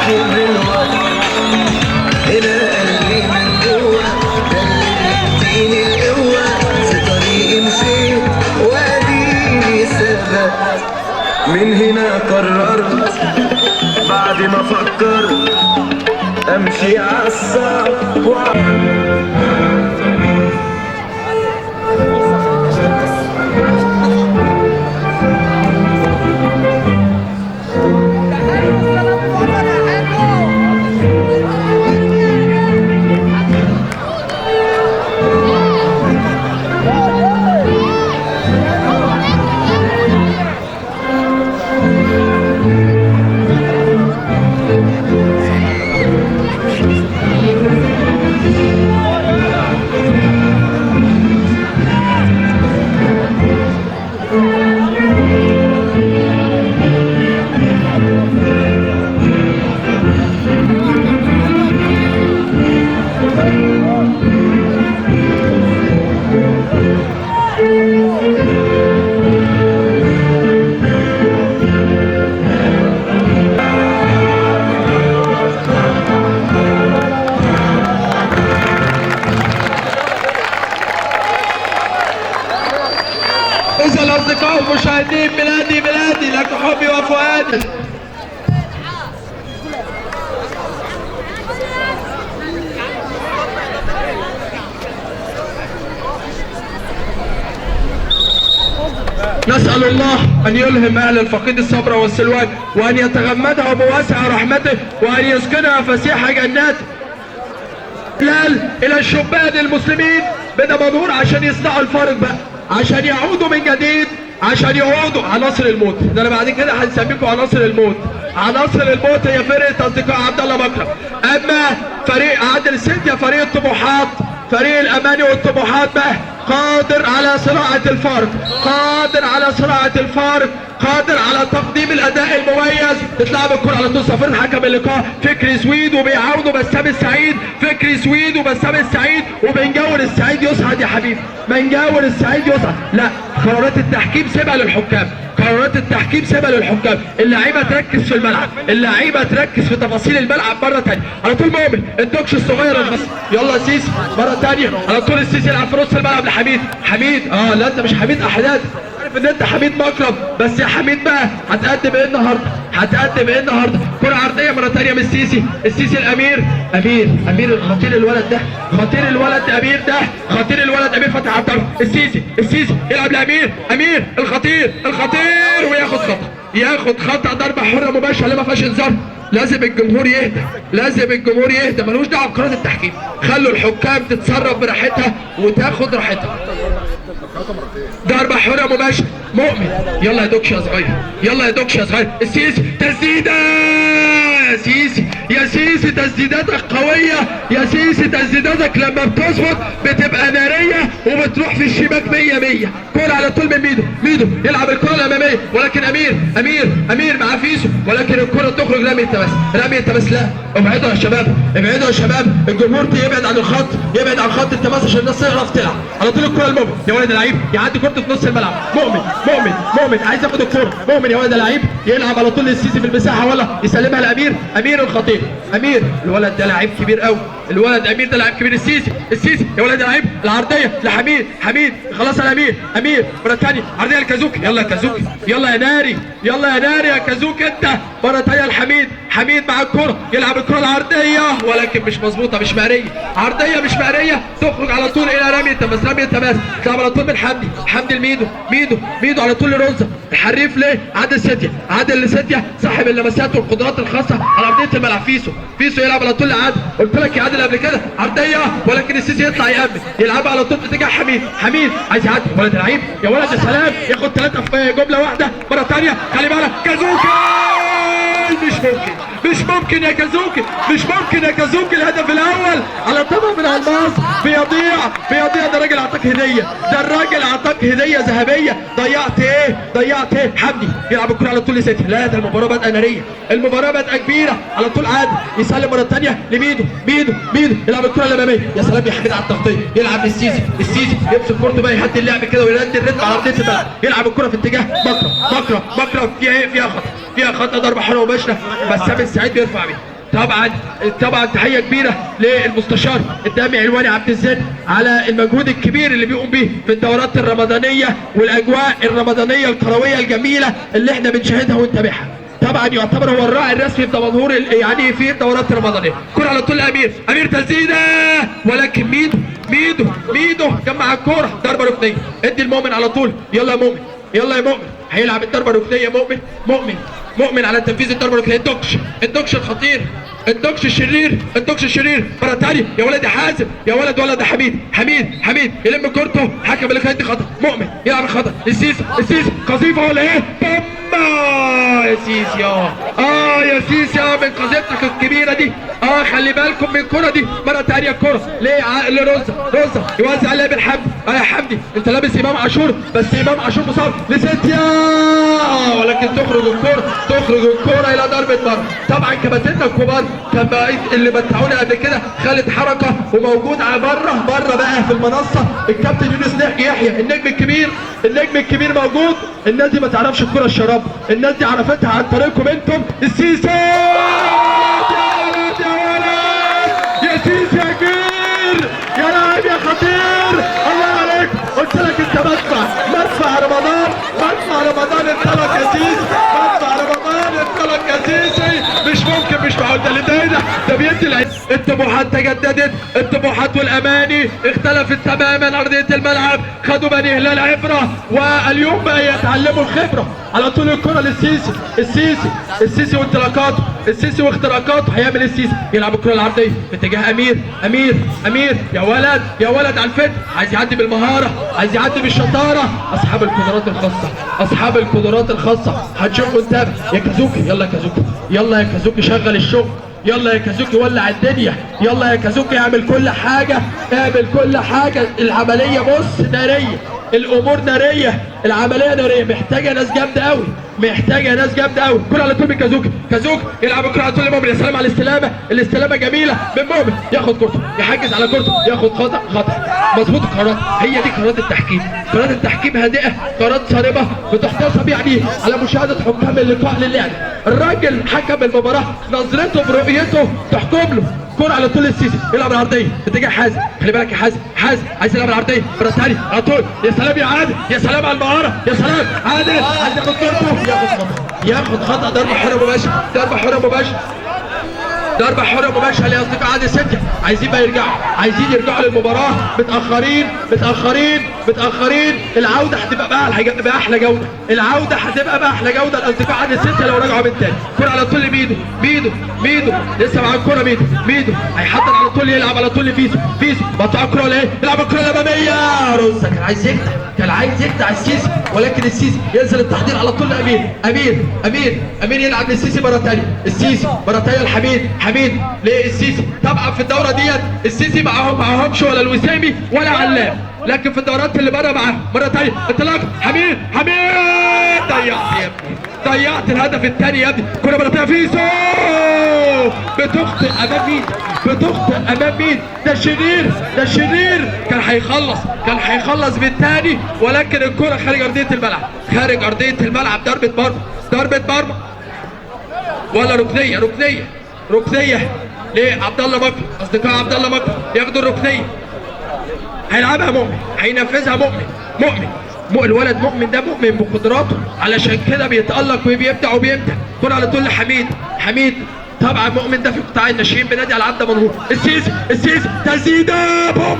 آخر الوقت، هنا قلبي من جوه، ده اللي بيديني القوة، في طريقي مشيت واديني ثبت. من هنا قررت بعد ما فكرت امشي عالصعب. إذا الأصدقاء المشاهدين، بلادي بلادي لك حبي وفؤادي. نسأل الله أن يلهم أهل الفقيد الصبر والسلوان، وأن يتغمدها بواسع رحمته، وأن يسكنها فسيح جناته. إلى الشبان المسلمين بدمنهور عشان يصنعوا الفارق بقى، عشان يعودوا من جديد، عشان يعودوا عناصر الموت. ده انا بعد كده هنسميكم عناصر الموت. عناصر الموت هي فرقه اصدقاء عبد الله مكرم. اما فريق عادل سيديا فريق الطموحات، فريق الاماني والطموحات بقى قادر على صناعة الفارق، قادر على صناعة الفارق، قادر على تقديم الاداء المميز. تتلعب الكره على طول، صفير حكم اللقاء فكري سويد، وبيعاونه بسام السعيد. فكري سويد وبسام السعيد، وبنجاور السعيد يصعد يا حبيبي، بنجاور السعيد يصعد. لا، قرارات التحكيم سيبها للحكام، قرارات التحكيم سيبها للحكام. اللعيبة تركز في الملعب، اللعيبة تركز في تفاصيل الملعب. مرة ثانية على طول مؤمن الدوكش الصغير بس. يلا يا سيسي مرة ثانية على طول، السيسي يلعب في نص الملعب لحميد. حميد لا انت مش حميد احداد، عارف ان انت حميد مكرم، بس يا حميد بقى هتقدم ايه النهارده؟ هتقدم ايه النهارده؟ كرة عرضية مرة ثانية من السيسي، السيسي الامير، امير، امير الخطير، الولد ده خطير، الولد امير ده خطير، الولد امير فتح على الطرف. السيسي، السيسي يلعب لامير، امير الخطير، الخطير، وياخد خطأ، ياخد خطأ، ضربة حرة مباشرة اللي ما فيهاش انذار. لازم الجمهور يهدى، لازم الجمهور يهدى، ملوش دعوه بقرارات التحكيم، خلوا الحكام تتصرف براحتها وتاخد راحتها. ضربة حرة مباشرة مؤمن، يلا يا دوكش يا صغير، يلا يا دوكش يا صغير. السيسي تسديدة، يا سيسي، يا سيسي تسديداتك قوية يا سيسي، تسديداتك لما بتظبط بتبقى نارية وبتروح في الشباك 100 100. كرة على طول من ميدو، ميدو يلعب الكرة الأمامية، ولكن أمير، أمير، أمير مع فيسو، ولكن الكرة تخرج رمي التماس، رمي التماس. لا ابعدوا يا شباب، ابعدوا يا شباب، الجمهور يبعد عن الخط، يبعد عن خط التماس عشان الناس تعرف تلعب. على طول الكرة المؤمن يا ولد اللعيب، يعدي كرته في نص الملعب. مؤمن، مؤمن، مؤمن عايز ياخد الكرة، مؤمن يا ولد اللعيب يلعب على طول للسيسي في المساحة، ولا يسلمها لأمير، أمير الخطير، أمير الولد ده لعيب كبير قوي، الولد أمير ده لعيب كبير. السيسي، السيسي يا ولد اللعيب، العرضية لحميد، حميد خلاص على أمير، أمير مرة ثانية عرضية لكازوكي، يلا يا كازوكي، يلا يا ناري، يلا يا ناري يا كازوكي انت، مرة ثانية لحميد، حميد مع الكرة يلعب الكرة العرضية، ولكن مش مظبوطة، مش مقرية، عرضية مش مقرية، تخرج على طول إلى رمي التماس، رمي التماس تلعب على طول من حمدي، حمدي لميدو، ميدو، ميدو على طول لروزا، الحريف ليه؟ عادل ستيا، عادل لستيا صاحب اللمسات والقدرات الخاصة على أرضية الملعب. فيسو، فيسو يلعب على طول لعادل، قلت لك يا عادل قبل كده عرضية، ولكن السيسي يطلع يأمن، يلعبها على طول في اتجاه حميد، حميد عايز يعدي، ولد لعيب يا ولد يا سلام، ياخد 3 في جملة واحدة. مرة ثانية خلي بالك كازوكي، مش ممكن، مش ممكن يا كازوكي، مش ممكن يا كازوكي، الهدف الاول على طبق من الماس بيضيع، بيضيع. ده الراجل اعطاك هديه، ده الراجل اعطاك هديه ذهبية، ضيعت ايه؟ ضيعت ايه؟ حمدي يلعب الكره على طول لسيتي، لا ده المباراة بادئه نارية، المباراة بادئه كبيرة. على طول عادل يسلم مرة ثانية لميدو، ميدو، ميدو يلعب الكره الامامية، يا سلام يا حميد على التغطية، يلعب للسيسي، السيسي يمسك كورته بقى، يهدي اللعب كده ويهدي الريتم على ارضية الملعب، يلعب الكره في اتجاه مكرم، مكرم، مكرم، فيها ايه؟ فيها خطا، فيها خطا، ضربه حره مباشرة، بسام السعيد بيرفع بيها. طبعا طبعا تحية كبيرة للمستشار الدامي علواني عبد الزين على المجهود الكبير اللي بيقوم به في الدورات الرمضانية والاجواء الرمضانية الكروية الجميلة اللي احنا بنشاهدها ونتابعها. طبعا يعتبر هو الراعي الرسمي في دمنهور يعني في الدورات الرمضانية. كره على طول امير، امير تسديده، ولكن ميدو ميدو ميدو جمع الكورة، ضربه ركنيه، ادي المؤمن على طول، يلا يا مؤمن، يلا يا مؤمن، هيلعب الضربة الركنيه مؤمن، مؤمن مؤمن على تنفيذ الضربة الركنيه، الدكش، الدكش الخطير، الدكش الشرير، الدكش الشرير، مرة ثانية يا ولد يا حازم، يا ولد ولد يا حميد، حميد حميد يلم كورته، حكم اللي هيدي خطا، مؤمن يلعب الخطا، السيسي السيسي قذيفه ولا ايه؟ يا سيسي يا سيسي من قذيفتك الكبيرة دي، خلي بالكم من الكره دي. مرة ثانية الكره ليه لرزه، رزه يوزع عليها بالحمدي، يا حمدي انت لابس امام عاشور، بس امام عاشور مصاب لستيا، ولكن تخرج الكره، تخرج الكره الى ضربه مرمى. طبعا كباتننا الكبار كان اللي متعونا قبل كده خالد حركة، وموجود على بره بره بقى في المنصة الكابتن يونس يحيى النجم الكبير، النجم الكبير موجود. الناس دي ما تعرفش الكره الشراب، الناس دي عرفتها عن طريقكم انتم. السيسي يا ولد يا ولد يا سيسي يا كبير يا لاعب يا خطير، الله عليك، قلت لك انت مدفع، مدفع رمضان، مدفع رمضان انطلق يا سيسي، مدفع رمضان انطلق يا سيسي، مش ممكن، مش معقول، ده اللي ده ده بيدي العين. الطموحات تجددت، الطموحات والاماني اختلفت تماما. ارضية الملعب خدوا بني هلال عبره، واليوم بقى يتعلموا الخبرة. على طول الكره للسيسي، السيسي السيسي وانطلاقاته، السيسي واختراقاته، هيعمل السيسي، يلعب الكره العرضية باتجاه امير، امير امير يا ولد يا ولد على الفت، عايز يعدي بالمهاره، عايز يعدي بالشطاره. اصحاب القدرات الخاصة، اصحاب القدرات الخاصة هتشوفوا ونتابع. يا كازوكي، يلا يا كازوكي، يلا يا كازوكي شغل الشغل، يلا يا كازوكي ولع الدنيا، يلا يا كازوكي اعمل كل حاجة، اعمل كل حاجة. العملية بص نارية، الامور نارية، العملية نارية، محتاجه ناس جامدة قوي، محتاجه ناس جامدة قوي. كره على طول من كازوكي، كازوكي يلعب الكره على طول لمؤمن، يا سلام على الاستلامه، الاستلامه جميلة من مؤمن، ياخد كورته، يحجز على كورته، ياخد خطا، خطا مظبوط. القرارات هي دي قرارات التحكيم، قرارات التحكيم هادئة، قرارات صارمة بتحتسب يعني على مشاهده حكام اللقاء للعب. الراجل حكم المباراة نظرته برؤيته تحكم له. كرة على طول السيسي، يلعب العرضية باتجاه حازم، خلي بالك يا حازم، حازم عايز يلعب العرضية مرة ثانية على طول، يا سلام يا عادل، يا سلام على المهارة، يا سلام عادل، عايز ياخد كورته، ياخد خطأ، ياخد خطأ، ضربة حرة مباشرة، ضربة حرة مباشرة، ضربة حرة مباشرة لأصدقاء عادل ستة. عايزين بقى يرجعوا، عايزين يرجعوا للمباراة، متأخرين متأخرين متأخرين. العودة هتبقى بقى بأحلى جودة، العودة هتبقى بأحلى جودة لأصدقاء عادل ستة لو رجعوا من تاني. كرة على طول لميدو، ميدو ميدو لسه معاه الكرة، ميدو ميدو هيحضر على طول، يلعب على طول لفيسو، فيسو بطلع الكرة ولا ايه؟ يلعب الكرة الأمامية، رزة كان عايز يقطع، كان عايز يقطع السيسي، ولكن السيسي ينزل التحضير على طول لأمير، أمير أمير أمير يلعب للسيسي مرة تانية، السيسي مرة تانية لحميد، حميد للسيسي. طبعا في الدورة ديت السيسي معاهم معاهمش ولا الوسامي ولا علام، لكن في الدورات اللي بره معاه. مرة ثانية انطلاق حميد، حميد ضيعت يا ابني، ضيعت الهدف الثاني يا ابني. كره مرة ثانية فيسو بتخطئ امام مين؟ بتخطئ امام مين؟ ده الشرير، ده الشرير كان هيخلص، كان هيخلص بالثاني، ولكن الكره خارج ارضية الملعب، خارج ارضية الملعب. ضربه مرمى، ضربه مرمى ولا ركنيه؟ ركنيه، ركنيه لعبد الله مكر، اصدقاء عبد الله مكر ياخدوا الركنيه، هيلعبها مؤمن، هينفذها مؤمن، مؤمن الولد مؤمن ده مؤمن بقدراته، علشان كده بيتألق وبيبدع وبيبدع. كرة على طول لحميد، حميد طبعا مؤمن ده في قطاع الناشئين بنادي العاب دمنهور. السيسي السيسي تسديده، بوم،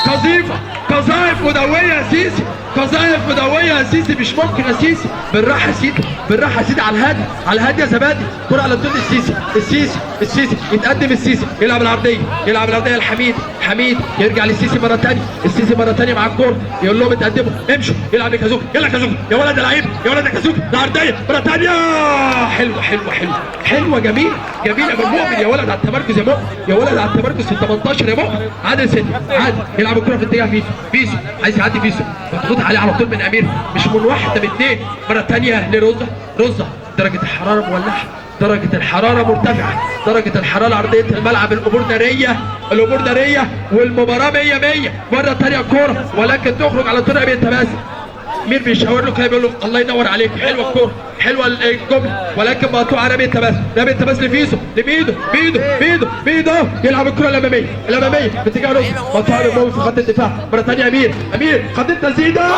قذيفه، قذائف مدويه يا سيسي، قذائف مدويه يا سيسي، مش ممكن يا سيسي، بالراحة يا سيدي، بالراحة يا سيدي، على الهادي، على الهادي يا زبادي. كرة على طول السيسي، السيسي السيسي يتقدم، السيسي يلعب العرضية، يلعب العرضية لحميد، حميد يرجع للسيسي مرة ثانية، السيسي مرة ثانية مع الكورة، يقول لهم اتقدموا، امشوا، يلعب لكازوكي، يلا كازوكي يا ولد لعيب، يا ولد كازوكي، العرضية مرة ثانية، حلوة حلوة حلوة حلوة جميلة جميلة من مؤمن، يا ولد على التمركز يا مؤمن، يا ولد على التمركز في ال 18 يا مؤمن. عادل سيدي، عادل يلعب الكره في اتجاه فيسو، فيسو عايز يعدي فيسو، مضغوط عليه على طول من امير، مش من واحدة من اثنين. مرة ثانية لرزه، رزه درجه الحرارة مولعه، درجة الحرارة مرتفعة، درجة الحرارة أرضية الملعب، الأمور نارية، الأمور نارية، والمباراة 100 100. مرة ثانية كورة ولكن تخرج على طول أمير التماس. امير بيشاور له كده بيقول له الله ينور عليك، حلوة الكورة، حلوة الجملة، ولكن مقطوعة. رامي التماس، رامي التماس لفيسو، لبيدو، بيدو بيدو بيدو، يلعب الكره الامامية، الامامية باتجاه رز، مقطوعة من في خط الدفاع. مرة ثانية امير، امير خط التسديده، يا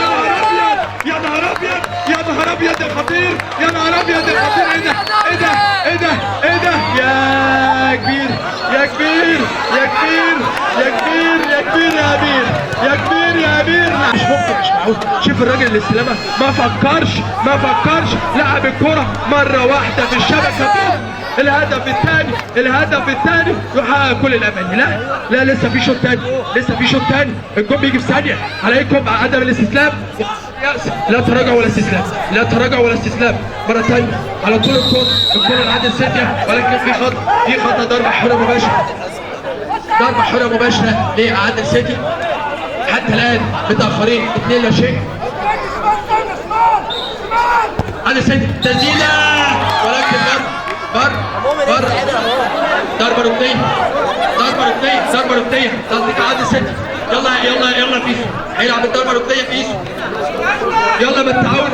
نهار ابيض، يا نهار ابيض، يا نهار ابيض يا خطير، يا نهار ابيض يا خطير. ايه ده ايه ده ايه ده ايه ده، يا كبير يا كبير يا كبير يا كبير يا كبير يا امير، يا كبير يا امير. مش ممكن، مش معقول. شوف الراجل اللي استلمها ما فكرش، ما فكرش، لعب الكرة مرة واحدة في الشبكة. الهدف الثاني، الهدف الثاني يحقق كل الاماني. لا لا، لسه في شوط ثاني، لسه في شوط ثاني. الجون بيجي في ثانية. عليكم عدم الاستسلام، لا تراجع ولا استسلام، لا تراجع ولا استسلام. مرة ثانية على طول الكره، الكره لعادل سيتيا، ولكن في خطا، في خطا، ضربه حره مباشرة، ضربه حره مباشرة لعادل سيتي. حتى الان متاخرين 2-0. عادل سيتي تسديده، ولكن بر بر ضربه ركنيه، ضربه ركنيه، ضربه ركنيه تصديق عادل سيتي. يلا يلا يلا فيسو هيلعب الضربة الركنيه فيسو. يلا بالتعاون،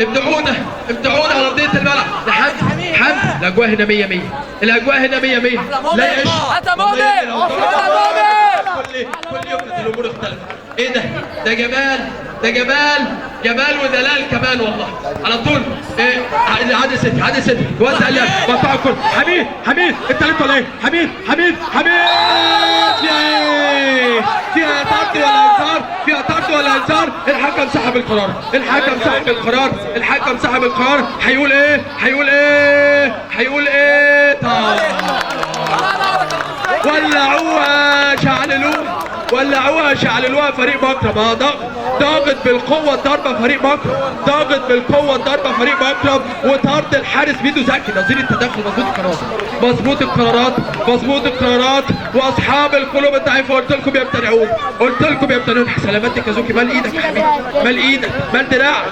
ابدعونا ابدعونا على ارضية الملعب. لحد حمد، الاجواء هنا 100 100، الاجواء هنا 100 100. لا يعيش كل يوم كانت الامور اختلفت. ايه ده؟ ده جمال، ده جمال، جمال ودلال كمان والله. على طول ايه عادل سيتي، عادل سيتي وزع اللعب، قطع الكره. حميد، حميد التالت ولا ايه؟ حميد حميد حميد، فيها ايه؟ فيها طرد ولا انذار؟ فيها طرد ولا انذار؟ الحكم سحب القرار، الحكم سحب القرار، الحكم سحب القرار. هيقول ايه؟ هيقول ايه؟ هيقول ايه؟ طب ولعوها، شعللوها، ولعوها، شعللوها. فريق مكرم ضاغط بالقوة الضربة، فريق مكرم ضاغط بالقوة الضربة، فريق مكرم. وطرد الحارس ميدو زكي، نظير التدخل. مظبوط القرارات، مظبوط القرارات، مظبوط القرارات. واصحاب القلوب الضعيفة قلت لكم يمتنعون، قلت لكم يمتنعون. سلامات كازوكي، مال ايدك يا حبيبي، مال ايدك، مال دراعك.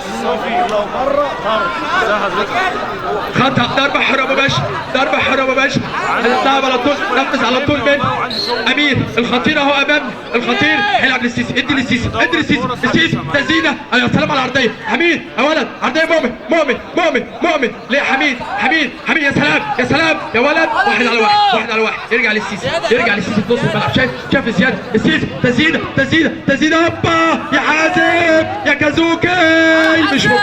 خطا، ضربه حره مباشرة، ضربه حره مباشرة. هتتلعب على طول، نفذ على طول من امير الخطير اهو امامنا. الخطير هيلعب للسيسي، ادي للسيسي، ادي للسيسي، السيسي تسديده، يا سلام على العرضية. حميد يا ولد، عرضية مؤمن مؤمن مؤمن مؤمن ليه حميد حميد حميد، يا سلام يا سلام يا ولد. 1 على 1، 1 على 1. يرجع للسيسي، يرجع للسيسي في نص الملعب. شايف، شاف زياد السيسي، تسديده تسديده تسديده، هوبا يا حازم يا كازوكي. مش ممكن،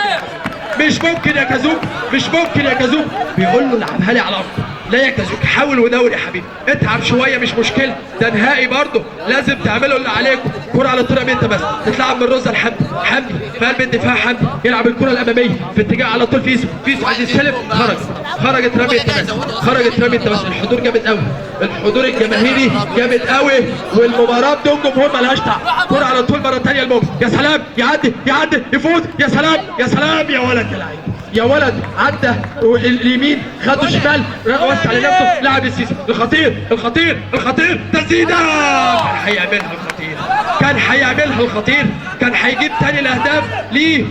مش ممكن يا كازوكي، مش ممكن يا كازوكي. بيقول له العبها لي على الارض. لا يا كازوكي، حاول ودور يا حبيبي، اتعب شوية مش مشكلة، ده نهائي برضه لازم تعملوا اللي عليكم. كرة على طول انت بس تتلعب من رزة لحمدي، حمدي في قلب الدفاع، حمدي يلعب الكرة الامامية في اتجاه على طول فيسو، فيسو عايز يستلم، خرج، خرجت رامي التماس، خرجت رامي التماس. الحضور جامد قوي، الحضور الجماهيري جامد قوي، والمباراة بدون جمهور مالهاش طعم. كرة على طول مرة ثانية الموج، يا سلام، يعدي يعدي يفوت، يا سلام يا سلام يا ولد يا لعيب يا ولد. عدى اليمين، خده شمال، وسع لنفسه، لعب السيسي. الخطير الخطير الخطير، تسديده، كان هيعملها الخطير، كان هيعملها الخطير، كان هيجيب تاني الاهداف ليه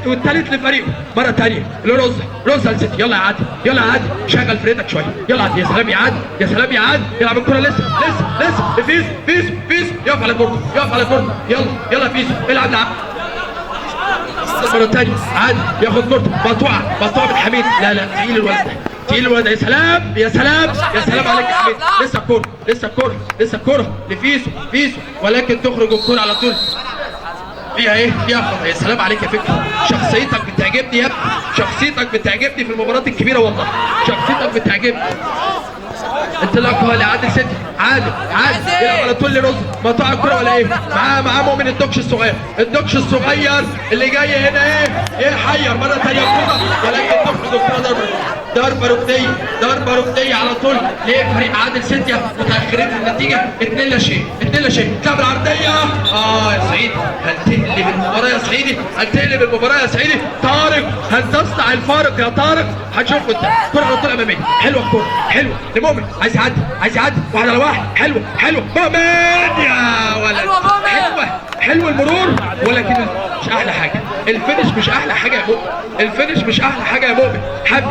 والتالت لفريقه. مرة ثانية لرزه، رزه لسيتي. يلا يا عادل، يلا يا عادل، شغل فريقك شوية، يلا عادل، يا سلام يا عادل، يا سلام يا عادل. يلعب الكره لسه لسه لسه، فيس فيس فيس، يقف على كورته، يقف على كورته، يلا يلا فيس، العب لعب مرة تانية. عادل ياخد كورته، مقطوعة، مقطوعة من حميد. لا لا، تقيل الولد ده، تقيل الولد. يا سلام يا سلام يا سلام عليك يا حميد. لسه الكورة، لسه الكورة، لسه الكورة لفيسو، فيسو، ولكن تخرج الكورة على طول. فيها ايه؟ فيها خطأ. يا سلام عليك يا فكري، شخصيتك بتعجبني يا ابني، شخصيتك بتعجبني في المباريات الكبيرة والله، شخصيتك بتعجبني. انطلاقها لعادل سيتي، عادل عادل يلعب على طول لرز، مقطوعة الكورة ولا ايه؟ معاه مؤمن الدكش الصغير، الدكش الصغير اللي جاي هنا ايه؟ يحير مرة ثانية الكورة، ولكن تخرج الكورة ضربه، ضربه ركنيه، ضربه ركنيه على طول لفريق عادل سيتيا، متاخرين في النتيجة 2-0، 2-0. تلعب العرضية، يا سعيد، هل تقلب المباراة يا سعيدي؟ هل تقلب المباراة يا سعيدي؟ طارق، هل تصنع الفارق يا طارق؟ هنشوف قدام. كرة على طول امامية، حلوة الكورة، حلوة لمؤمن، عايز يعدي، عايز يعدي، 1 على 1، حلوة حلوة مؤمن يا ولد، حلوة حلو المرور ولكن مش احلى حاجة، ال finish مش احلى حاجة يا مؤمن، ال finish مش احلى حاجة يا مؤمن. حمدي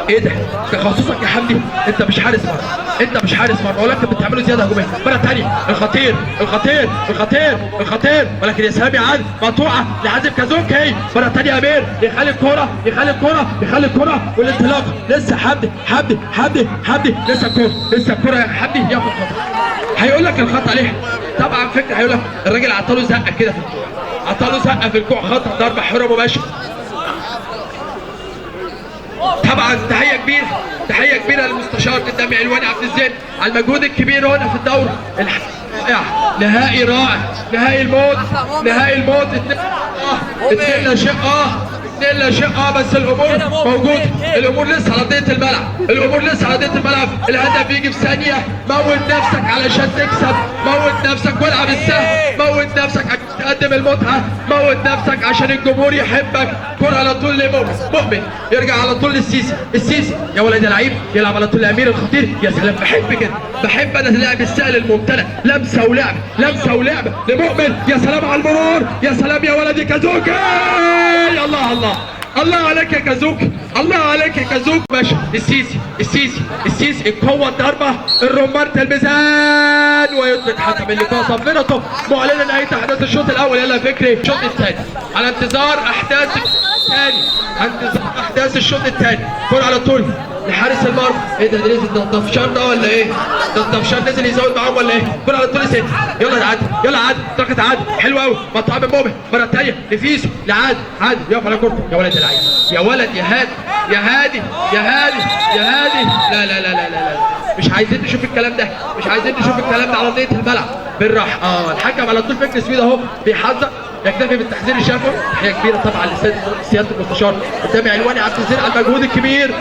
ايه ده؟ تخصصك يا حمدي، انت مش حارس مرمى، انت مش حارس مرمى ولكن بتعمله زيادة هجومية. مرة ثانية الخطير الخطير الخطير الخطير، ولكن يا سلام يا عادل، مقطوعة لحازم كازوكي. مرة ثانية امير يخلي الكورة، يخلي الكورة، يخلي الكورة والانطلاق لسه حمدي حمدي حمدي حمدي، لسه الكورة، لسه الكورة يا حمدي، ياخد خطأ. هيقول لك الخطأ ليه؟ طبعا فكرة هيقول لك الراجل عطاله زقه كده في الكوع، عطاله زقه في الكوع، خطأ، ضربه حره مباشرة. طبعا تحية كبيرة، تحية كبيرة للمستشار قدامي علواني عبد الزين على المجهود الكبير هنا في الدورة الرائع. نهائي رائع، نهائي الموت، نهائي الموت، 2 لا شيء، 2 لا شيء، بس الامور موجودة، الامور لسه على ارضية الملعب، الامور لسه على ارضية الملعب. الهدف بيجي في ثانية. موت نفسك علشان تكسب، موت نفسك والعب السهل، موت نفسك عشان تقدم المتعة، موت نفسك عشان الجمهور يحبك. كرة على طول لمؤمن، مؤمن يرجع على طول للسيسي، السيسي يا ولد يا لعيب، يلعب على طول لامير الخطير. يا سلام، بحب كده، بحب انا اللعب السهل الممتنع، لمسه ولعب، لمسه ولعب لمؤمن. يا سلام على المرور، يا سلام يا ولدي كازوكي، الله الله الله عليك يا كازوكي، الله عليك يا كازوكي. ماشي السيسي السيسي السيسي، القوة الضربة، الرمانه الميزان، ويطلق حكم اللقاء صفرته معلنا نهاية احداث الشوط الاول. يلا يا فكري الشوط الثاني، على انتظار احداث الثاني، انتظار احداث الشوط الثاني. كرة على طول لحارس المرمى. ايه ده؟ نزل ده الطفشان ده ولا ايه؟ ده الطفشان نزل يزود معاهم ولا ايه؟ كرة على طول لست، يلا عادل، يلا عادل، طاقة عادل حلو قوي، مقطوعة من مؤمن. مرة ثانية لفيسو، لعادل، عادل يقف على كورته. يا ولد العيب، يا ولد يا هادي، يا هادي، يا هادي، يا هادي. لا لا لا لا لا، مش عايزين نشوف الكلام ده، مش عايزين نشوف الكلام ده على ارضية الملعب. بالراحة. الحكم على طول فكري سويد اهو بيحذر، يكتفي بالتحذير الشفوي. تحية كبيرة طبعا لسياده المستشار قدامي علواني عبد الزين على المجهود الكبير.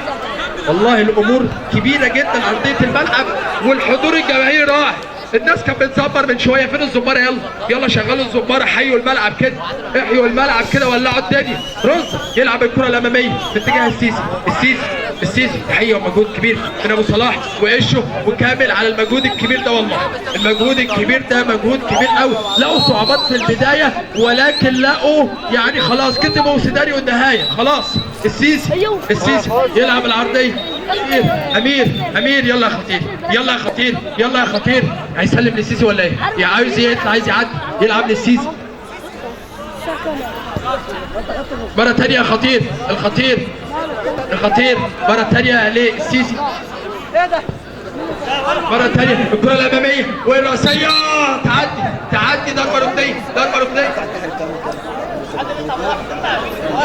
والله الامور كبيرة جدا على ارضية الملعب، والحضور الجماهيري رائع. الناس كانت بتزمر من شوية، فين الزماره؟ يلا يلا شغلوا الزماره، حيوا الملعب كده، احيوا الملعب كده، ولعوا الدنيا. رز يلعب الكره الامامية في اتجاه السيسي، السيسي السيسي، تحية ومجهود كبير من ابو صلاح وقشه وكامل على المجهود الكبير ده. والله المجهود الكبير ده مجهود كبير قوي. لقوا صعوبات في البداية ولكن لقوا يعني خلاص كتبوا سيناريو النهاية خلاص. السيسي السيسي يلعب العرضية، امير امير، يلا يا خطير، يلا يا خطير، يلا يا خطير. هيسلم للسيسي ولا ايه؟ يا عاوز يطلع، عايز يعدي، يلعب للسيسي مرة ثانية. يا خطير، الخطير الخطير، مرة ثانية للسيسي، مرة ثانية الكرة الأمامية والرأسية، تعدي تعدي، ضربة ركنية، ضربة ركنية،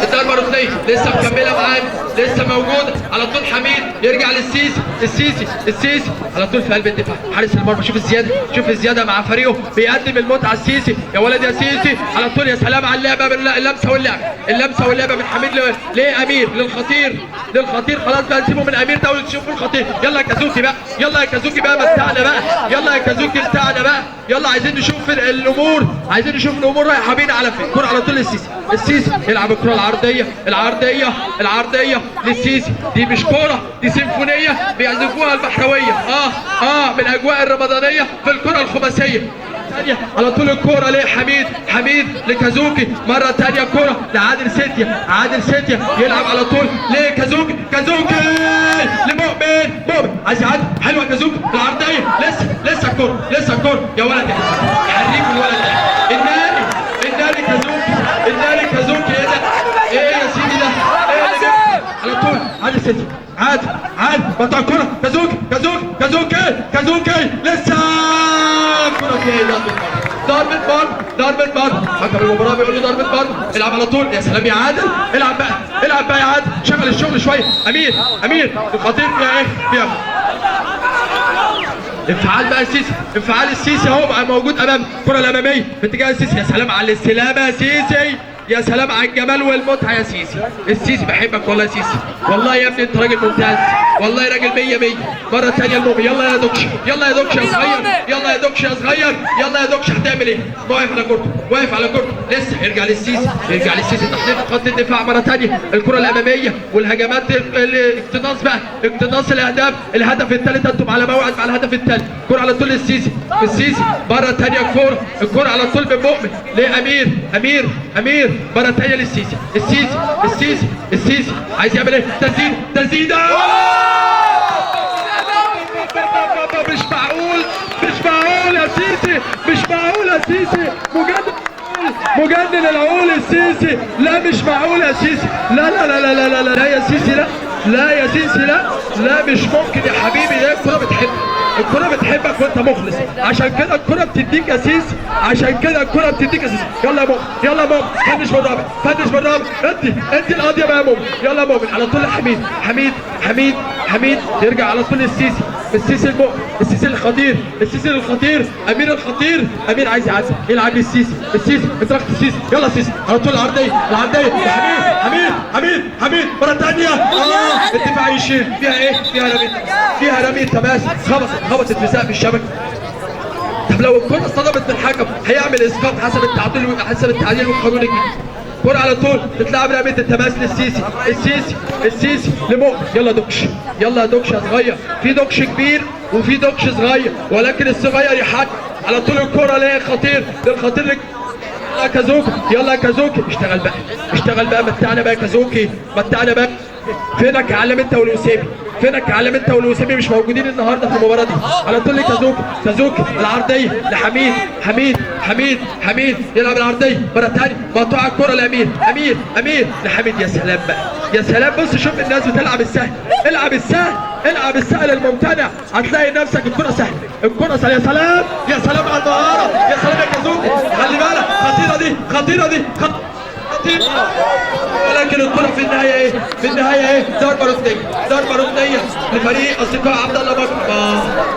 الضربة الركنية لسه مكملة معانا، لسه موجودة على طول. حميد يرجع للسيسي، السيسي السيسي على طول في قلب الدفاع، حارس المرمى. شوف الزيادة، شوف الزيادة مع فريقه، بيقدم المتعة السيسي. يا ولد يا سيسي على طول، يا سلام على اللعبة، اللمسة واللعبة، اللمسة واللعبة من حميد لأمير، للخطير، للخطير. خلاص بقى نسيبه من أمير ده ونشوفوا الخطير. يلا يا كازوكي بقى، يلا يا كازوكي بقى، متعنا بقى، يلا يا كازوكي متعنا بقى، يلا عايزين نشوف الأمور، عايزين نشوف الأمور رايحة بينا على فين. كرة على طول للسيسي، السيسي يلعب الكرة العرضية، العرضية، العرضية للسيسي. دي مش كرة، دي سيمفونية بيعزفوها البحراوية، من الأجواء الرمضانية في الكرة الخماسية. ثانية على طول الكرة لحميد، حميد لكازوكي، مرة ثانية الكرة لعادل ستيا، عادل ستيا يلعب على طول لكازوكي، كازوكي لمؤمن، مؤمن عايز يعدي، حلوة كازوكي العرضية، لسه لسه الكرة، لسه الكرة يا ولد، حريف الولد ده، الناري الناري كازوكي، الناري كازوكي. ايه ده؟ ايه يا سيدي ده؟ ايه على طول عادل ستيا، عادل عادل بطل الكرة، كازوكي كازوكي كازوكي كازوكي، لسه كرة فيها ضربة مرمى، ضربة مرمى، حكم المباراة بيقول له ضربة مرمى، العب على طول. يا سلام يا عادل، العب بقى، العب بقى يا عادل، شغل الشغل شوية. أمير أمير الخطير فيها ايه؟ فيها انفعال بقى السيسي، انفعال السيسي اهو بقى موجود امام الكرة الأمامية في اتجاه السيسي. يا سلام على الاستلامة يا سيسي، يا سلام على الجمال والمتعة يا سيسي. السيسي بحبك والله يا سيسي، والله يا ابني انت راجل ممتاز. والله راجل 100 100. مرة ثانية المؤمن، يلا يا دوكش، يلا يا دوكش يا صغير، يلا يا دوكش يا صغير، يلا يا دوكش هتعمل ايه؟ واقف على كورته، واقف على كورته، لسه يرجع للسيسي، يرجع للسيسي تحت خط الدفاع مرة ثانية، الكره الامامية والهجمات، الاقتناص بقى، اقتناص الاهداف، الهدف الثالث، انتم على موعد مع الهدف الثالث، كره على طول للسيسي، السيسي مرة ثانية الكره، الكره على طول من مؤمن لامير، امير، امير مرة ثانية للسيسي، السيسي، السيسي، السيسي عايز يعمل ايه؟ تسديد، تسديده، مش معقول، مش معقول يا سيسي، مش معقول يا سيسي، مجنن، مجنن العقول السيسي، لا مش معقول يا سيسي، لا لا لا لا لا لا لا يا سيسي، لا لا يا سيسي، لا لا مش ممكن يا حبيبي، ده الكرة بتحبك، الكرة بتحبك وانت مخلص، عشان كده الكرة بتديك يا سيسي، عشان كده الكرة بتديك يا سيسي. يلا يا مؤمن، يلا يا مؤمن، finish بالرابع، finish بالرابع، ادي ادي القضية بقى يا مؤمن، يلا يا مؤمن على طول لحميد، حميد، حميد، حميد يرجع على طول للسيسي، السيسي المؤمن، السيسي الخطير، السيسي الخطير، امير الخطير، امير عايز يعدي، يلعب للسيسي، السيسي انطلاقة السيسي، يلا السيسي على طول العرضية، العرضية حميد، حميد، حميد، حميد مرة ثانية، الدفاع يشيل، فيها ايه؟ فيها رمي، فيها رمي تماس، خبطت في سقف الشبكة. طب لو الكرة اصطدمت بالحكم هيعمل اسقاط حسب التعديل، حسب التعديل والقانون الجديد. كرة على طول تتلعب رمية التماس للسيسي، السيسي، السيسي لمؤمن، يلا دوكش، يلا دوكش يا صغير، في دوكش كبير وفي دوكش صغير، ولكن الصغير يحك على طول الكرة للخطير، للخطير يا كازوكي، يلا يا كازوكي، اشتغل بقى، اشتغل بقى، متعنا بقى يا كازوكي، متعنا بقى. فينك يا عالم انت والوسيمي؟ فينك يا عالم انت والوسيمي؟ مش موجودين النهارده في المباراة دي. على طول لكازوكي، كازوكي العرضية لحميد، حميد، حميد، حميد يلعب العرضية مرة ثانية، مقطوعة الكره لامير، امير، امير لحميد. يا سلام بقى، يا سلام، بص شوف الناس بتلعب السهل، العب السهل، العب السهل الممتنع، هتلاقي نفسك الكره سهلة، الكره سهلة. يا سلام، يا سلام على المهارة، يا سلام يا كازوكي، خلي بالك، خطيرة دي، خطيرة دي، خطيرة، ولكن الكره في النهاية ايه؟ في النهاية ايه؟ ضربه ركنيه، ضربه ركنيه لفريق اصدقاء عبد الله بكر.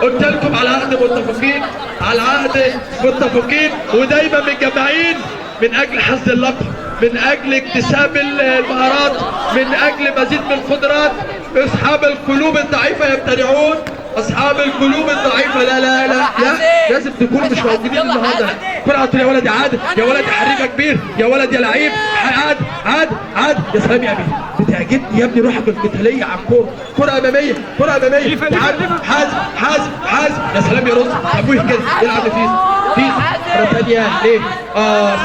قلت لكم على عهد متفقين، على عهد متفقين، ودايما متجمعين من اجل حصد اللقب، من اجل اكتساب المهارات، من اجل مزيد من القدرات. اصحاب القلوب الضعيفة يمتنعون، اصحاب القلوب الضعيفة لا لا لا لا، لازم تكونوا مش موجودين النهارده. كرة على طول يا ولد يا عادل، يا ولد يا حريفه كبير، يا ولد يا لعيب، عاد عاد عاد، يا سلام يا امير، بتعجبني يا ابني روحك القتالية على الكورة، كره امامية، كره امامية، عاد حازم، حازم، حازم، يا سلام يا رز، ابوه كده يلعب لفيس، فيس مرة ثانية ليه؟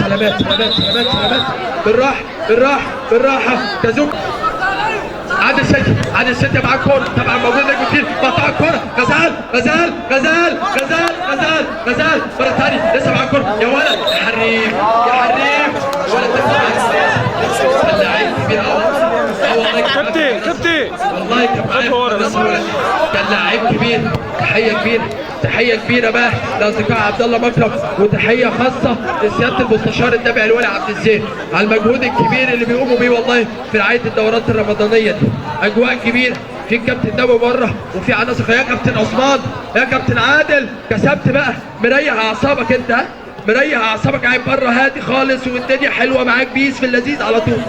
سلامات سلامات سلامات سلامات، بالراحة بالراحة بالراحة، كازوك عادل سيدي، عادل سيدي معاه الكورة، طبعا موجود نجم كتير، مقطوعة الكورة، غزال، غزال، غزال، غزال، غزال، غزال، مرة ثانية لسه معاه الكورة، يا ولد يا حريف، يا حريف، يا ولد ده لعيب كبير قوي، والله كابتن، كابتن والله كان معايا، كان لعيب كبير. تحية كبيرة، تحية كبيرة بقى لأصدقاء عبد الله مكرم، وتحية خاصة لسيادة المستشار التابع الولي عبد الزين على المجهود الكبير اللي بيقوموا بيه والله في رعاية الدورات الرمضانية دي. أجواء كبيرة، في الكابتن نبوي بره، وفي عناصر. يا كابتن عثمان، يا كابتن عادل، كسبت بقى، مريح أعصابك أنت، مريح اعصابك، قاعد بره هادي خالص والدنيا حلوة معاك، peace في اللذيذ على طول.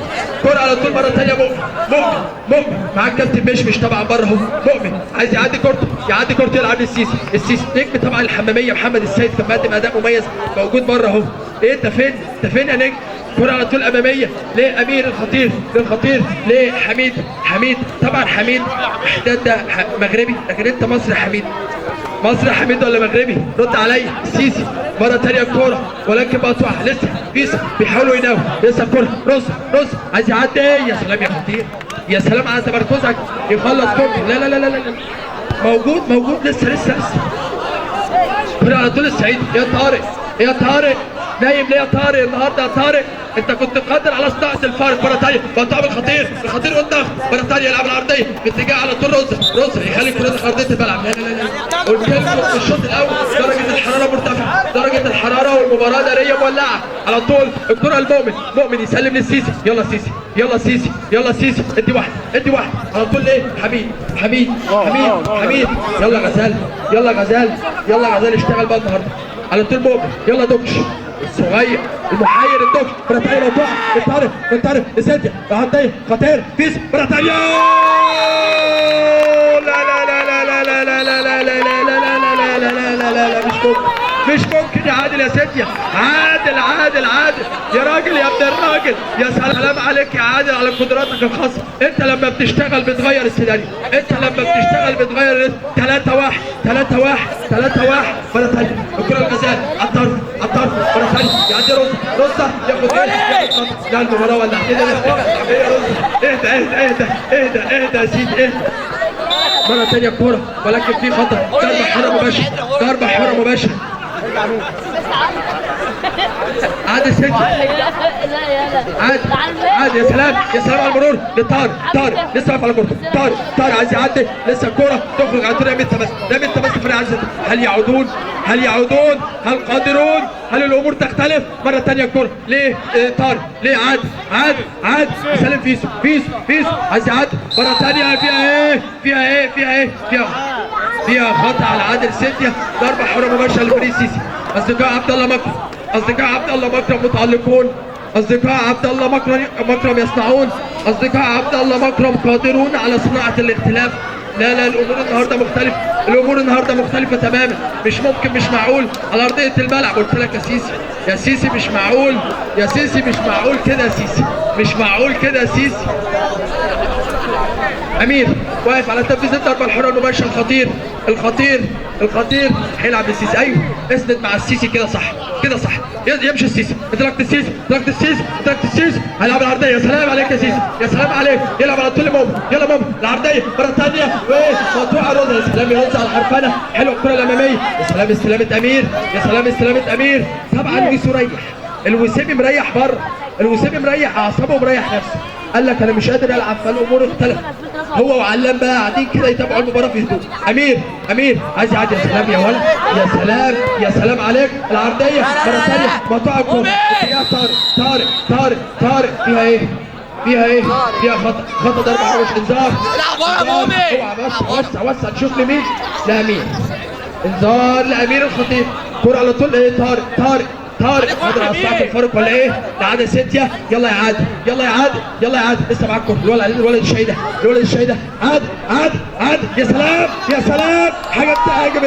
كرة على طول مرة ثانية، مؤمن، مؤمن، مؤمن معاك كابتن مشمش طبعا بره اهو، مؤمن عايز يعدي كورته، يعدي كورته، يلعب للسيسي، السيسي نجم طبعا الحماميه محمد السيد كان مقدم اداء مميز، موجود بره اهو. ايه انت فين؟ انت فين يا نجم؟ كرة على طول امامية لامير الخطير، للخطير لحميد، حميد طبعا حميد احداد ده مغربي، لكن انت مصري يا حميد، مصري حميد ولا مغربي؟ رد عليا. السيسي مرة ثانية الكورة ولكن مقطوعة، لسه فيسا بيحاولوا يناولوا، لسه الكورة، رز، رز عايز يعدي، يا سلام يا خطير، يا سلام على تمركزك، يخلص كورته، لا لا لا لا لا، موجود موجود لسه لسه لسه. كرة على طول السعيد، يا طارق، يا طارق، نايم ليه يا طارق النهارده يا طارق؟ انت كنت قادر على صناعة الفارق. مرة ثانية مقطوعة بالخطير، الخطير والضغط، مرة ثانية يلعب العرضية باتجاه على طول رز، رز يخلي الكره ارضية الملعب. لا لا لا لا، قلت لكم في الشوط الاول درجه الحرارة مرتفعة، درجه الحرارة والمباراة نارية مولعه. على طول الكره المؤمن، مؤمن يسلم للسيسي، يلا سيسي، يلا سيسي، يلا سيسي، ادي واحدة، ادي واحدة على طول ليه؟ حميد، حميد، حميد، حميد، يلا غزال، يلا غزال، يلا غزال، اشتغل بقى النهارده على طول مؤمن، يلا دوكش الصغير المحير الدوكش، مرة ثانية مقطوعة، الطارق، الطارق، السيديا، العرضية، خطير، فيس، مرة ثانية مش ممكن يا عادل يا ستيا. عادل عادل عادل يا راجل يا ابن الراجل، يا سلام عليك يا عادل على قدراتك الخاصة. انت لما بتشتغل بتغير السيناريو، انت لما بتشتغل بتغير. 3-1 3-1 3-1 مرة ثانية الكره الغزال على الطرف، على الطرف مرة ثانية يعدي رزه ياخد ايه؟ لا المباراة ولا ايه ده؟ ايه يا رزه؟ اهدى اهدى اهدى اهدى اهدى يا سيدي اهدى. مرة ثانية الكورة ولكن في خطأ، ضربه حره مباشرة، ضربه حره مباشرة. عادل ستة، عادل عادل، يا سلام يا سلام على المرور لطارق، طارق لسه واقف على كورته، طارق طارق عايز يعدي، لسه الكورة تخرج على طول. رامي التماس، رامي التماس لفريق عادل ستة. هل يعودون؟ هل يعودون؟ هل قادرون؟ هل الامور تختلف؟ مرة ثانية الكورة ليه طارق، ليه عادل عادل عادل يسلم فيسو فيسو فيسو عايز يعدي مرة ثانية. فيها ايه؟ فيها ايه؟ فيها ايه؟ فيها خطأ على عادل ستة، ضربة حرة مباشرة لفريق سيسي. أصدقاء عبد الله مكرم، أصدقاء عبد الله مكرم متألقون، أصدقاء عبد الله مكرم يصنعون، أصدقاء عبد الله مكرم قادرون على صناعة الاختلاف. لا لا، الأمور النهارده مختلفة، الأمور النهارده مختلفة تماما، مش ممكن، مش معقول على أرضية الملعب. قلت لك يا سيسي، يا سيسي مش معقول، يا سيسي مش معقول كده يا سيسي، مش معقول كده يا سيسي. امير واقف على تنفيذ الضربة الحرة المباشرة، الخطير الخطير الخطير، هيلعب للسيسي. ايوه اسند مع السيسي كده صح، كده صح، يمشي السيسي، انطلاقة السيسي، انطلاقة السيسي، انطلاقة السيسي، هيلعب العرضية. يا سلام عليك يا سيسي، يا سلام عليك، يلعب على طول مؤمن، يلا مؤمن العرضية مرة ثانية، وايه مقطوعة رزه. يا سلام يا رزه على الحرفنه، حلوة الكره الامامية. يا سلام استلامه امير، يا سلام استلامه امير. طبعا ويسو ريح، الوسيمي مريح بره، الوسيمي مريح اعصابه ومريح نفسه، قال لك انا مش قادر العب، فالامور اختلفت. هو وعلام بقى قاعدين كده يتابعوا المباراة في هدوء. امير امير عايز يعدي، يا سلام يا ولد، يا سلام يا سلام عليك، العرضية مرة ثانية مقطوعة الكورة اتجاه طارق طارق طارق طارق. فيها ايه؟ فيها ايه؟ فيها خطا، خطا ضربه حره مش انذار. العب ورا مؤمن، اوعى بس، وسع وسع، تشوف لمين؟ لامير، انذار لامير الخطيب. كرة على طول ايه؟ طارق طارق طارق قادر على صناعة الفارق ولا ايه؟ لعادل ستيا، يلا يا عادل، يلا يا عادل، يلا يا عادل، لسه معاك الكورة، الولد الشهيد ده، الولد الشهيد ده، عادل عادل عادل، يا سلام يا سلام، حاجات تعجب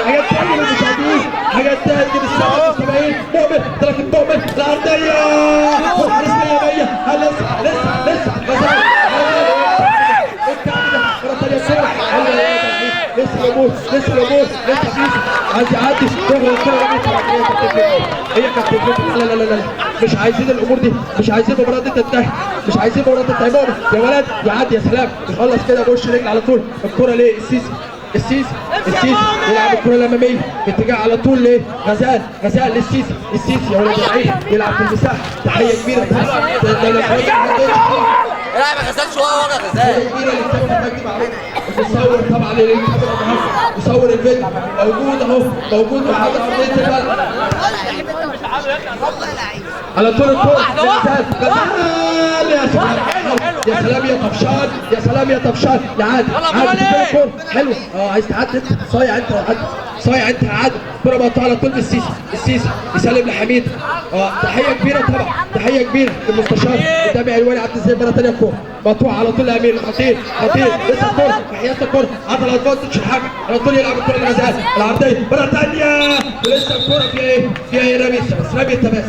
حاجات تعجب المشاهدين، حاجات تعجب السادة المستمعين. مؤمن ترك مؤمن العرضية، والحارس 100 100، لسه لسه لسه غزال مرة ثانية الكورة، لسه الامور، لسه الامور، لسه فيسو عايز يعدي، تغلط الكورة، هي كانت تفلت. لا لا لا لا، مش عايزين الامور دي، مش عايزين المباراة دي تنتهي، مش عايزين المباراة تنتهي. مؤمن يا ولد يعدي، يا سلام، يخلص كده بوش رجل على طول. الكورة ليه؟ السيسي السيسي السيسي يلعب الكره الامامية باتجاه على طول ليه؟ غزال غزال للسيسي، السيسي يا ولد اللعيب يلعب في المساحة، تحية كبيرة. العب يا غزال شوية ورا غزال. كبيرة للكابتن مجدي معروف، المصور طبعا للكاميرا النهارده، مصور الفيديو موجود اهو، موجود وحاضر ارضية الملعب. على طول الكورة غزال غزال، يا سلام يا سلام يا طفشان، يا سلام يا طفشان، يا عادل عادل الكورة حلو، عايز تعدي انت، صايع انت يا عادل، صايع انت يا عادل. الكورة مقطوعة على طول بالسيسي، السيسي يسلم لحميد. تحية كبيرة طبعا، تحية كبيرة للمستشار قدامي علواني عبد الزين. مرة ثانية الكورة مقطوعة على طول لامير الخطير، خطير لسه الكورة تحيات الكورة، عطى ال advantage الحكم على طول يلعب الكورة لغزال العرضية مرة ثانية، ولسه الكورة فيها ايه؟ فيها ايه؟ رمي التماس، رمي التماس.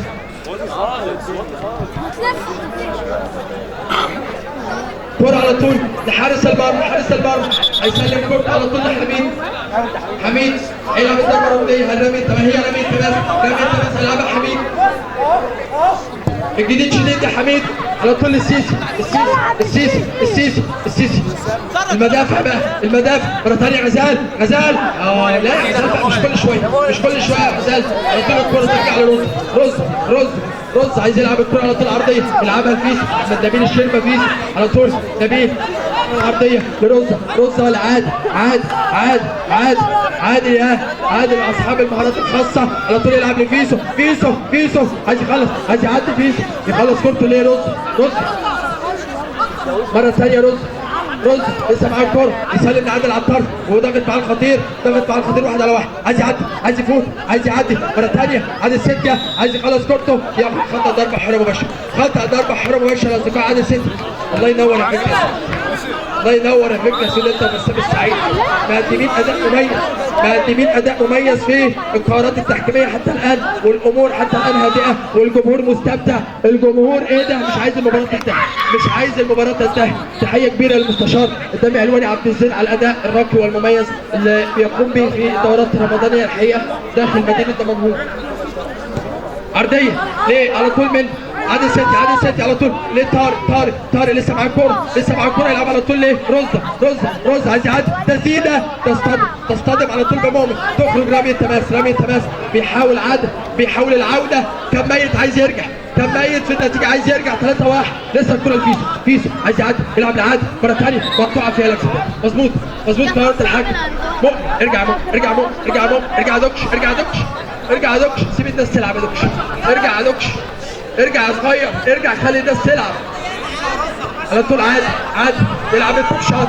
كرة على طول لحارس المرمى، حارس المرمى هيسلم كرة على طول لحميد، حميد هيلعب الضربة الركنية، هنرمي التماس، هي رمي التماس، رمي التماس هيلعبها حميد. الجديد شديد يا حميد، على طول السيسي السيسي السيسي السيسي السيسي، المدافع بقى، المدافع مرة ثانية غزال غزال، لا يا غزال بقى، مش كل شوية، مش كل شوية يا غزال. على طول الكرة ترجع لرز، رز رز رز عايز يلعب الكرة على طول عرضية، يلعبها لفيس، احمد نبيل الشيربة فيس على طول، نبيل العرضية لرزة، رزة لعادل، عادل عادل عادل عادل يا عادل اصحاب المهارات الخاصة، على طول يلعب لفيسو، فيسو فيسو عايز يخلص، عايز يعدي فيسو، يخلص كورته ليه؟ رز رز مرة ثانية، رز رز لسه معاه الكورة، يسلم لعادل على الطرف، وضغط معاه الخطير، ضغط معاه الخطير واحد على واحد، عايز يعدي، عايز يفوت، عايز يعدي مرة ثانية، عادل ستة عايز يخلص كورته، ياخد خطأ ضربة حرة مباشرة، خطأ ضربة حرة مباشرة لأصدقاء عادل ستة. الله ينور يا حاج، الله الله ينور يا فكرة سيد انت وبسام السعيد، مقدمين اداء مميز، مقدمين اداء مميز في القرارات التحكيميه حتى الان، والامور حتى الان هادئة والجمهور مستمتع. الجمهور ايه ده، مش عايز المباراة تنتهي، مش عايز المباراة تنتهي. تحية كبيرة للمستشار الدمي علواني عبد الزين على الاداء الراقي والمميز اللي بيقوم به في الدورات الرمضانية الحقيقة داخل مدينة دمنهور. عرضية ليه على طول من عادل سيتي، عادل سيتي على طول ليه طارق، طارق طارق لسه معاه الكورة، لسه معاه الكورة، يلعب على طول ليه رزه، رزه رزه عايز يعدي، تسديده تصطدم، تصطدم على طول بمؤمن، تخرج رمية تماس، رمية تماس. بيحاول عادل، بيحاول العودة، كان ميت عايز يرجع، كان ميت في النتيجة عايز يرجع 3-1. لسه الكورة لفيسو، فيسو عايز يعدي، يلعب لعادل مرة ثانية مقطوعة فيها لمسه، مظبوط مظبوط قرارات الحكم. مؤمن ارجع، مؤمن ارجع، مؤمن ارجع، مؤمن ارجع، دوكش ارجع، دوكش ارجع، دوكش سيب الناس تلعب يا دوكش، ارجع يا دوكش، ارجع يا صغير، ارجع خلي الناس تلعب على طول. عادل، عادل يلعب التوب،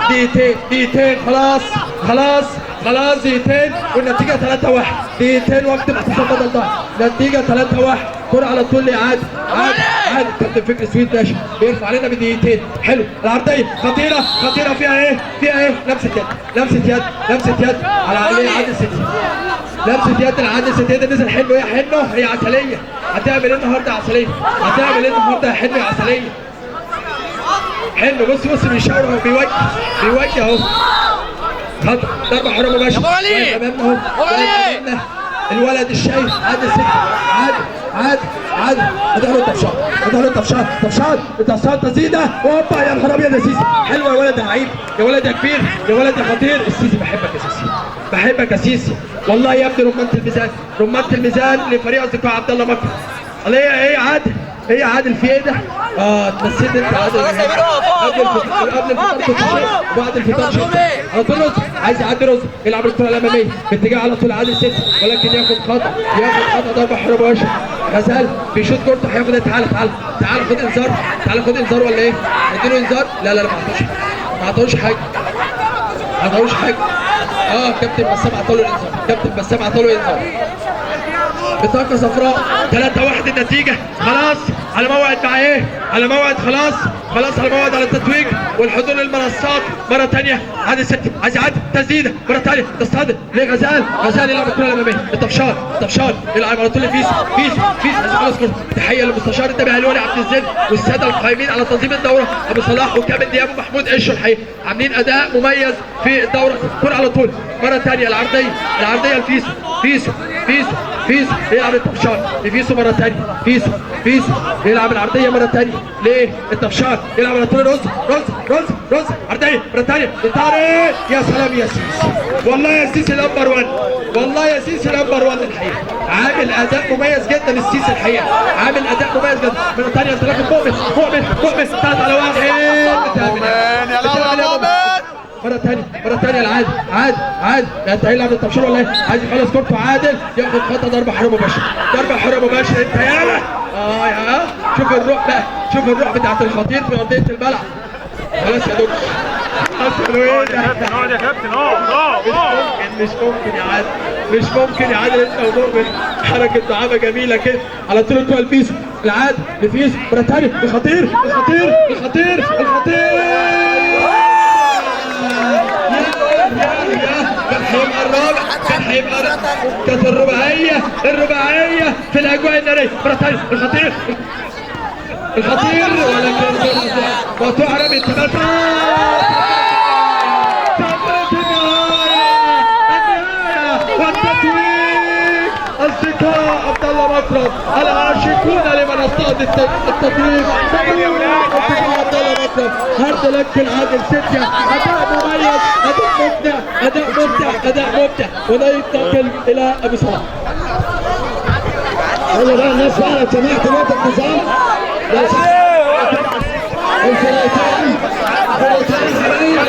دقيقتين، دقيقتين خلاص خلاص خلاص، دقيقتين والنتيجة 3-1، دقيقتين وقت الاحتساب بدل ضاع، نتيجة 3-1. كرة على طول لعادل، عادل عادل كابتن فكري سويد باشا بيرفع علينا بدقيقتين. حلو العرضية خطيرة خطيرة، فيها ايه؟ فيها ايه؟ لمسه يد، لمسه يد، لمسه يد على عادل سيتي، لمسه يد لعادل سيتي. ده نزل حلو يا حنو، هي عسلية، هتعمل ايه النهارده يا عسلية؟ هتعمل ايه النهارده يا حنو يا عسلية؟ حلو بص بص بيشاور اهو، بيوجه بيوجه اهو. خطأ، ضربة حرة مباشرة. امامنا اهو الولد الشايف عادل سيتي، عادل عادل عادل ادخلوا الطفشان، ادخلوا الطفشان، طفشان طفشان، تسديده، هوبا يا نهار ابيض يا سيسي. حلوة يا ولد يا لعيب، يا ولد يا كبير، يا ولد يا خطير. السيسي بحبك يا سيسي، بحبك يا سيسي والله يا ابني. رمانه الميزان، رمانه الميزان لفريق اصدقاء عبد الله مكرم. الله ايه يا عادل، ايه يا عادل في ايه ده؟ اتمسيت انت عادل قبل الفطار كنت شيء، وبعد الفطار شيء. على طول رز، عايز يعدي رز، يلعب الكره الامامية باتجاه على طول عادل سيتي، ولكن ياخد خطا، ياخد خطا، ضربه حره مباشرة. غزال بيشوط كورته، هياخد، تعالى تعالى تعالى خد انذار، تعالى خد انذار ولا ايه؟ اديله انذار؟ لا لا لا ما عطوش حاجة، ما عطوش حاجة. كابتن بسام عطاله انذار، كابتن بسام عطاله انذار. بطاقة صفراء. 3-1 النتيجة، خلاص على موعد مع ايه؟ على موعد، خلاص خلاص على موعد على التتويج والحضور للمنصات مرة ثانية. عادل سيتي عايز يعدي، تسديدة مرة ثانية تصطدم ليه غزال، غزال يلعب الكرة الأمامية، الطفشان، الطفشان يلعب على طول فيسو، فيسو فيسو عايز يخلص كورة. تحية للمستشار التابع الولي عبد الزين والسادة القائمين على تنظيم الدورة أبو صلاح وكامل دياب ومحمود قشو، الحقيقة عاملين أداء مميز في الدورة. كرة على طول مرة ثانية، العرضية، العرضية لفيسو، فيسو فيسو فيسو يلعب الطفشان لفيسو مرة ثانية، فيسو فيسو يلعب العرضية مرة ثانية ليه الطفشان، يلعب على طول رز رز رز رز، عرضية مرة ثانية لطارق. يا سلام يا سيسي، والله يا سيسي number 1، والله يا سيسي number 1 الحقيقة، عامل أداء مميز جدا السيسي الحقيقة، عامل أداء مميز جدا. مرة ثانية انطلاقة مؤمن، مؤمن مؤمن 3-1. مؤمن يا مؤمن مرة ثانية، مرة ثانية العادل، عادل عادل انت هيلعب الطبشور ولا ايه؟ عايز يخلص كورته عادل، ياخد خطأ، ضربة حرة مباشرة، ضربة حرة مباشرة. انت يالا يا شوف الروح بقى، شوف الروح بتاعت الخطير في أرضية الملعب. خلاص يا دكتور، خلاص يا كابتن، اقعد يا كابتن، اقعد اقعد. مش ممكن يا عادل، مش ممكن يا عادل انت ومؤمن. حركة دعابة جميلة كده على طول الكورة لفيسو، العادل لفيسو مرة ثانية، الخطير الخطير الخطير الخطير. كان هيبقى الرابع، كان هيبقى كانت الرباعية، الرباعية في الاجواء النارية. مرة ثانية الخطير الخطير، ولكن مقطوع رمي التماس. النهاية، النهاية والتتويج اصدقاء عبد الله مكرم العاشقون لمنصات التتويج. اصدقاء عبد الله مكرم، hard luck العادل ستة، اداء مميز، اداء مبدع، اداء مبدع، اداء مبدع. وننتقل الى ابو صلاح. يلا بقى الناس بقى لو سمحت نقطة نظام. الفرقتين، فرقتين حبايب.